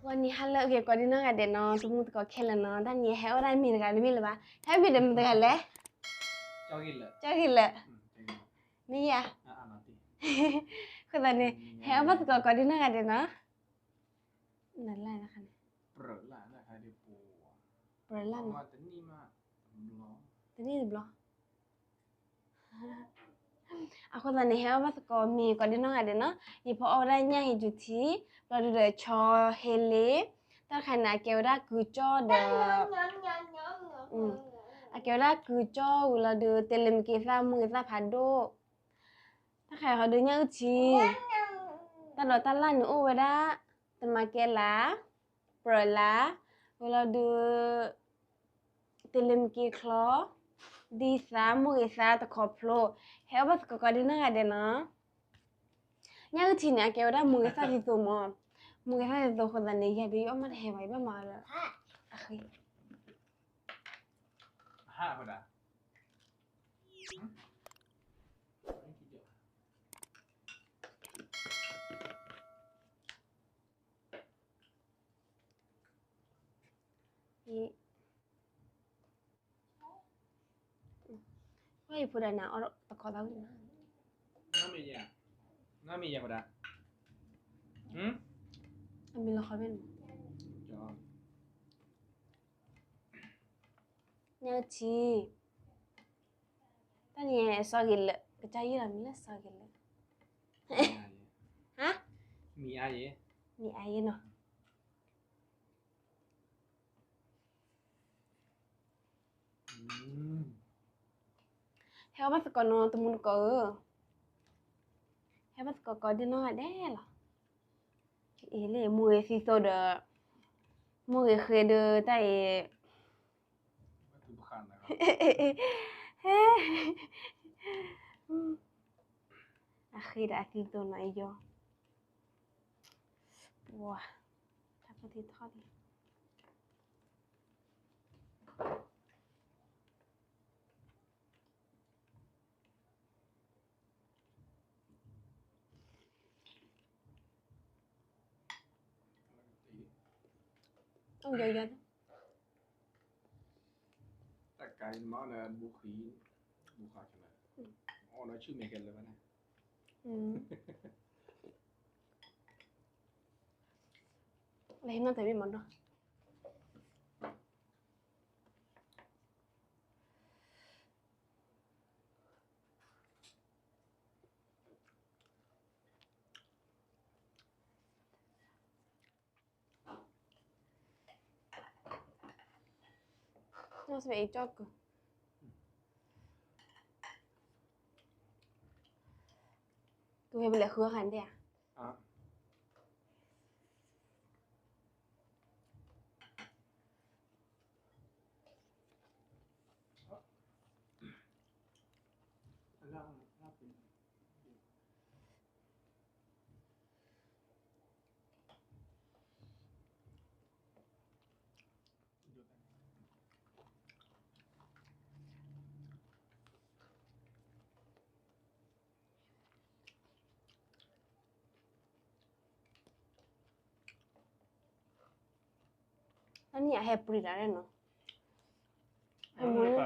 ဂီၤနံၤဟါလၢအဂ့ၤ ကိးဒံနီၢ်ဂၤဒဲးနီၤ တမူသကိးခဲလၢာ်နီၤ တၢ်နံၤဟဲအီၣ်ဒၣ်မ့ၤတဂၤတမ့ၢ်လၢၤဘၣ် ဟဲအီၣ်မ့ၤဒီးမတၤတဂၤလဲၣ် ကၠီဂ့ၤလၢာ် မ့ၢ်ယၤ အဃိသတးန့ၣ် ဟဲအီၣ်ဘၣ်သကိးကိးဒံနီၢ်ဂၤဒဲးနီၤ နလၢ်န့ၣ် ပြၢလၢ်နီၤ တနံၣ်တဘျီ အဃိသတးန့ၣ် ဟဲအီၣ်ဘၣ်သကိးမ့ၤကိးဒံနီၢ်ဂၤဒဲးနီၤ ယဖီအီၣ်ဝဲဒၣ်ညၣ်ဟ့ၣ်ကူၤထံ ဘျီဒုဒီးဆီဟ့လ့ တၢ်တခါန့ၣ် အကဲဝဲဒၣ်ကုၤကၠီဒီး အကဲဝဲဒၣ်ကုၤကၠီဝံၤလီၤဒုး တ့လ့မ့ၢ်က့ၤသၣ် မိၢ်ဂ့ၤသၣ်ဖးဒိၣ် တၢ်တခါဟီဒုးညၣ်အုၣ်ထံ တၢ်ဒီးတၢ်လၢ်န့ၣ်အိၣ်ဝဲဒၣ် တမၤကဲလၢ် ပြၢလၢ် ဝံၤလီၤဒုး တ့လ့မ့ၢ်က့ၤချီ ဒ်သၣ် မိၢ်ဂ့ၤသၣ်တခီဖျိ ဟဲအီၣ်ဘၣ်သကိးကိးဒံနီၢ်ဂၤဒဲးနီၤ ညၣ်အုၣ်ထံန့ၣ် အကဲဝဲဒၣ်မိၢ်ဂ့ၤသၣ်သံသိးမး မိၢ်ဂ့ၤသၣ်သံသိးအဃိသတးန့ၣ် ယၤဒုးယအီၣ်မးတဟဲဘၣ် ယဘၣ်မၤဒီး အဃ့ ယဖိဒါနၤအီၣ်တခီသးဝံၣ်နၤ နမ့ၢ်ယဲ နမ့ၢ်ယဲဖိဒါ အမံၤလီၤဃီဘ့ၣ်န့ၣ် ညၣ်အုၣ်ထံ တၢ်န့ၣ်စီၤဂ့ၤလၢာ် ကစၢ်ယုၢ်လီၤမံၤလၢစီၤဂ့ၤလၢာ် ဟါ မံၤအါယဲ မံၤအါယဲနီၤ ဟဲအီၣ်ဘၣ်သကိးနီၤ တမူတကိးဧၢ, ဟဲဘၣ်သကိးကိးဒံနီၢ်ဂၤဒဲးလီၤ. အ့လၢမိၢ်ဂ့ၤသံသိးဒီး မိၢ်ဂ့ၤဃ့ဒီးတၢ်အံၤ အဃ့ဒီးအသံသိးနီၤအံၤယီၤ ပှၤ တၢ်ဖိသံထီၣ်လံ အိၣ်ယီၤယီၤ တၢ်ကၤယမၤအီၣ်လၢဘူဃံ ဘူဃါကလၢ အီၣ်လၢဆူၣ်မဲာ်ကဲလၢၤဘၣ်န့ၣ် လၢဟံးနီၣ်တဘ့ၣ်မၤနီၣ် နီၢ်စ့အံၤကၠီၣ်ကုၤ ကဝဲပလဲၤဃုအခါန့ၣ်ဧါ တနံၣ်အဟဲပှ့ၤတၢ်နီၤ ဟဲမူလၢ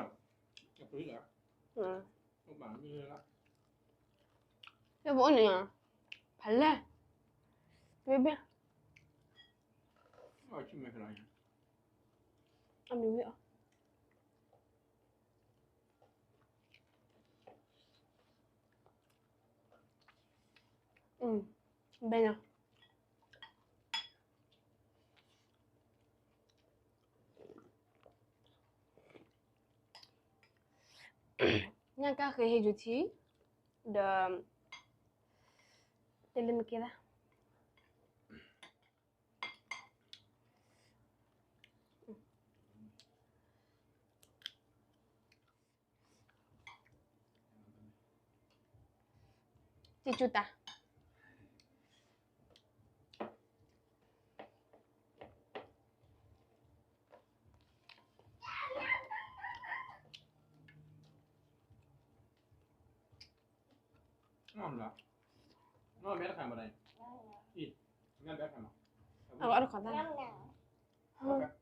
ဟဲပှ့ၤလၢ ဟဲပှ့ၤန့ၣ် ဖးလဲၢ် ဘ့ဘ့ၣ် အမံၤဝံၤအီၤ ဘဲညါ ညၣ်ကၣ်ဃ့ဟ့ၣ်ယူၤထံ ဒီး တလၢမ့ၢ်ကဲဒၣ် တံၢ်ကၠူတၢ် နမ့ၢ်တခါမၤဒၣ်အံၤ နမ့ၢ်တခါမၤ အဝဲအီၣ်တခီသၣ်.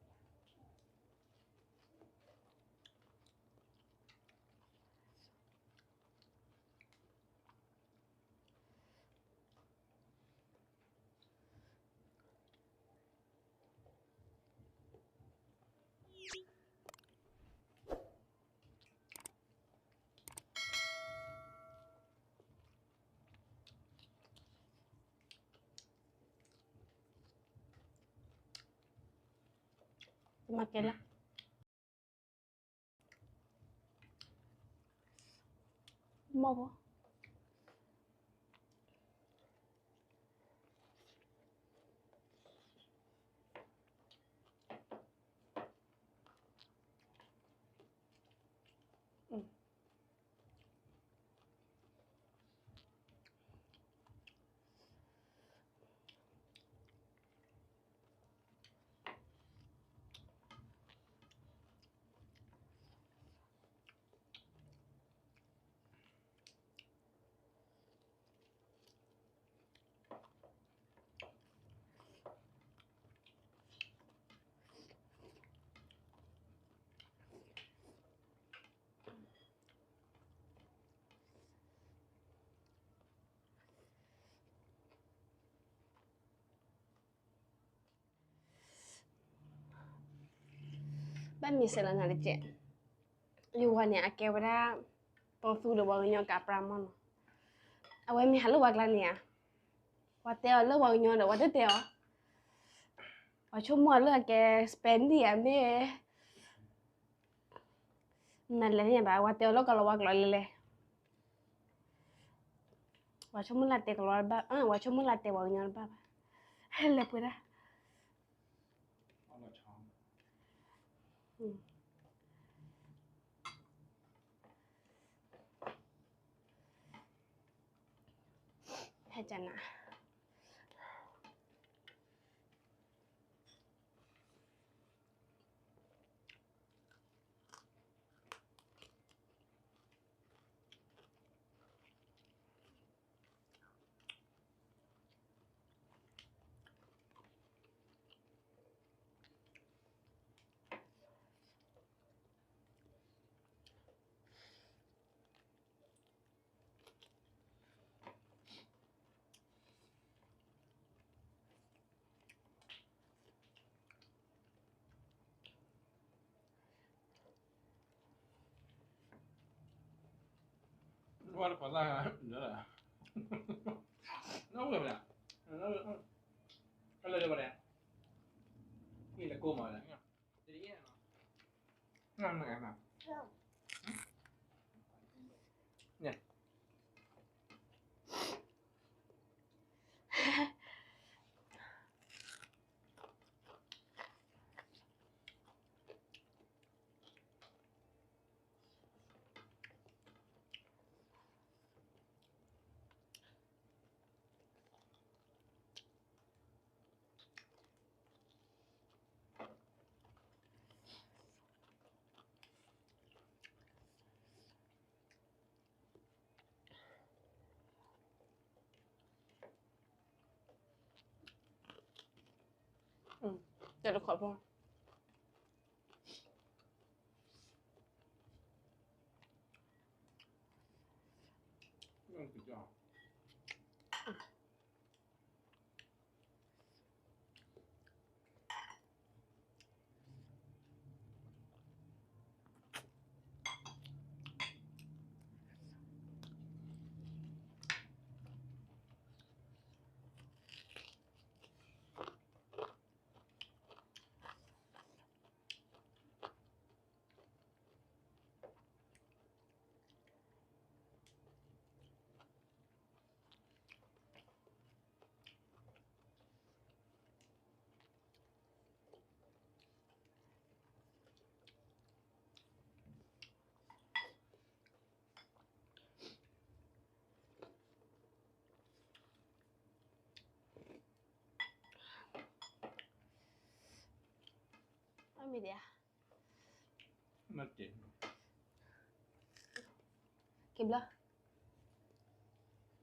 မၤကဲလၢ မီၢ်ဘီ ဘၣ်မ့ၢ်စဲးလီၤနၤတကဲး, ယဝၤန့ၣ် အကဲဝဲဒၣ် ပီသူဒီးပှၤကညီကးပြၢမီၢ်နီၤ, အဝဲမ့ၢ်ဟးလၢပှၤကျါန့ၣ်ဧါ, ပှၤတဲအီၤလၢပှၤကညီဒီး ပှၤတတဲအီၤ, ပှၤဆိကမိၣ်အီၤလၢအကဲ Spanish ဧါမ့ၢ် နလဲၤန့ၣ်ဘၣ် ပှၤတဲအီၤလၢကီၢ်လီၤဝါကျိာ်လဲၣ်လဲၣ်, ပှၤဆိကမိၣ်လၢတဲကီၢ်လီၤဝါတဘၣ်, ပှၤဆိကမိၣ်လၢတဲပှၤကညီတဘၣ်ဘၣ်, လဲၤပှဲၤဒၣ် ဟဲကနၤ ဝါတဖၣ်သၣ်, နဝဲၢ်ဘၣ်, အလၢဘၣ်, အံၤလၢကိးမး, န တဲတခီဖျိ အမ့ၢ်ဒ်ဧါ, က့ၤဘျီ.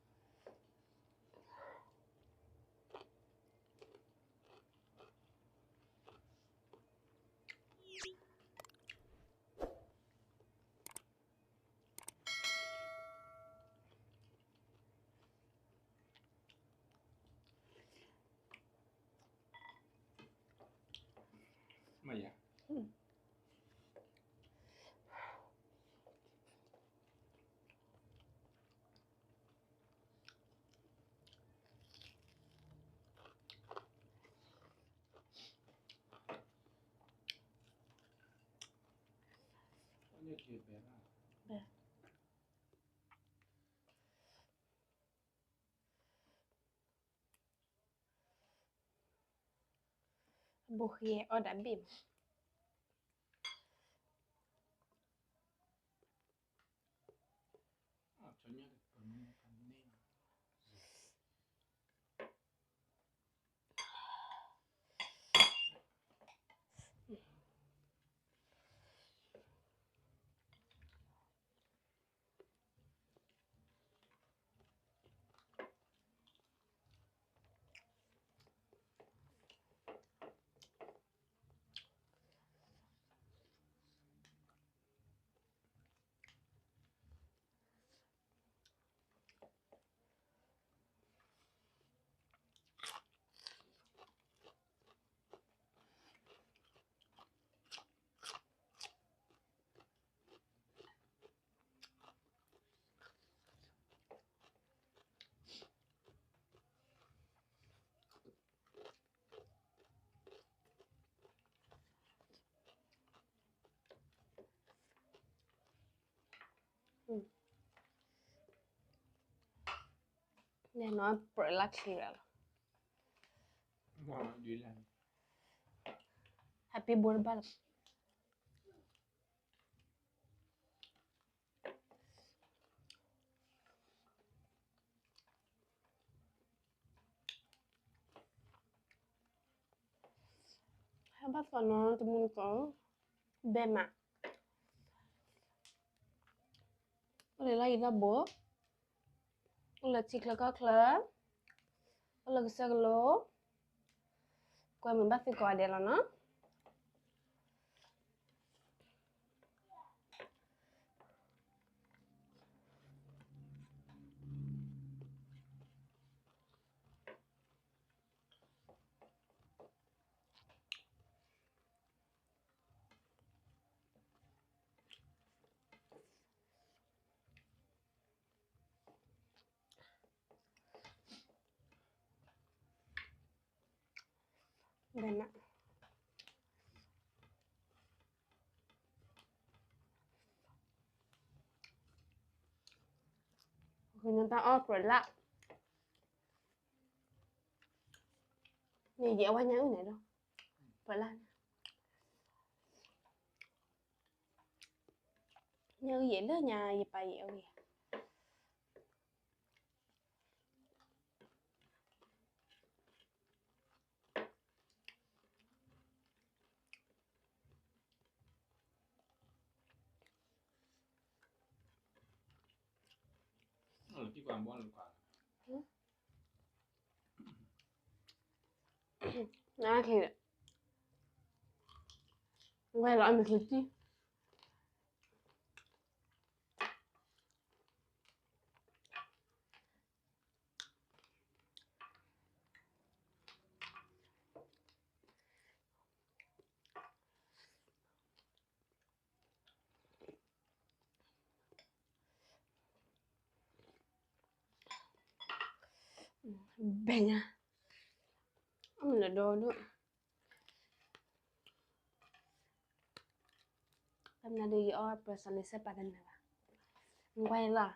ဘိဃဲအီၣ်ဒၣ်ဘ့ၣ်မး. န့ၣ်နီၢ်ပြၢးလၢချ့လီၤ. Happy birthday ဘၣ်လီၤ. ဟဲဘၣ်သီနီၤ တမူတကိး, ဘဲမး, အိၣ်လၢလီၢ်ယံၤလီၢ်ဘူး, အိၣ်လၢထံချၢကီၢ်ချၢ, အိၣ်လၢကစၢၢ်ကလိ, ကွဲမုာ်ဘၣ်သုကိးဂၤဒဲးလီၤနီၤ. ဘဲနး, နတၢ်အီၣ်ပြၢးလၢ်, န့ၣ်ယဲၢ်ဝဲညါအုၣ်န့ၣ်ဒီး, ပြၢးလၢ်န့ၣ်, ညါအုၣ်ယဲၢ်လၢညါယပာ်ယဲၢ်အုၣ်ယဲၢ်. နက့ၤ, ဝဲလီၤအမ့ၢ်က့ၤတံၢ်. ဘဲညါ, အမ့ၢ်လၢဒီဒိၣ်, တၢ်မနုၤဒုးယအီၣ်ပြၢးစီၤလ့ၤစဲးပာ်တနၢၤဘၣ်, နကွၢ်လီၤ,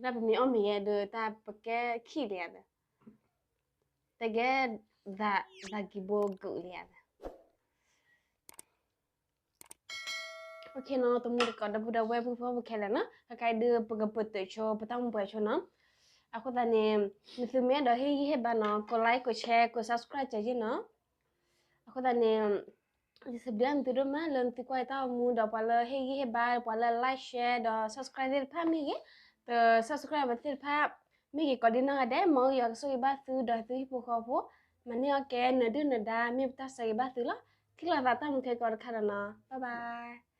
တၢ်ပမ့ၢ်အီၣ်မ့ၢ်ယဲဒုး တၢ်ပကဲခံးလံဧါဒီး, တကဲ, သးကံၢ်ဘိကၢၢ်လံဧါဒီး. OK နီၤ တမူတကိး ဒီပုၢ်ဒီဝဲၢ် ပုၢ်ဖိဝဲၢ်ခဲလၢာ်နီၤ, ခဲခါအံၤဒုး ပကပတုာ်ဆိ ပတၢ်မူပှဲၤဆိနီၤ. အဃိသတးန့ၣ် နသုမ့ၢ်အဲၣ်ဒိးဟ့ၣ်ဂံၢ်ဟ့ၣ်ဘါနီၤ ကိး like ကိး share ကိး subscribe ကဲယ့ၣ်နီၤ. အဃိသတးန့ၣ် ယစံးဘျုးနသုဒိၣ်မးလၢနသုကွၢ်ယတၢ်အိၣ်မူ ဒီးပှၤလၢဟ့ၣ်ဂံၢ်ဟ့ၣ်ဘါ ပှၤလၢ like share ဒီး subscribe သ့ၣ်တဖၣ်မ့ၢ်ဂ့ၤ, တ subscribe သ့ၣ်တဖၣ်မ့ၢ်ဂ့ၤ ကိးဒံနီၢ်ဂၤဒဲး မ်ယွၤကဆိၣ်ဂ့ၤဘၣ်သု ဒီးသုဟံၣ်ဖိဃီဖိ မၤန့ၢ်အီၣ်ကဲ နဒုၣ်နဒါ မ့ၢ်ပတၢ်ဆၢဂ့ၤဘၣ်သုလီၤ. ထံၣ်လိာ်သးတၢ်မူခဲကိးတခါဒီးနီၤ bye bye.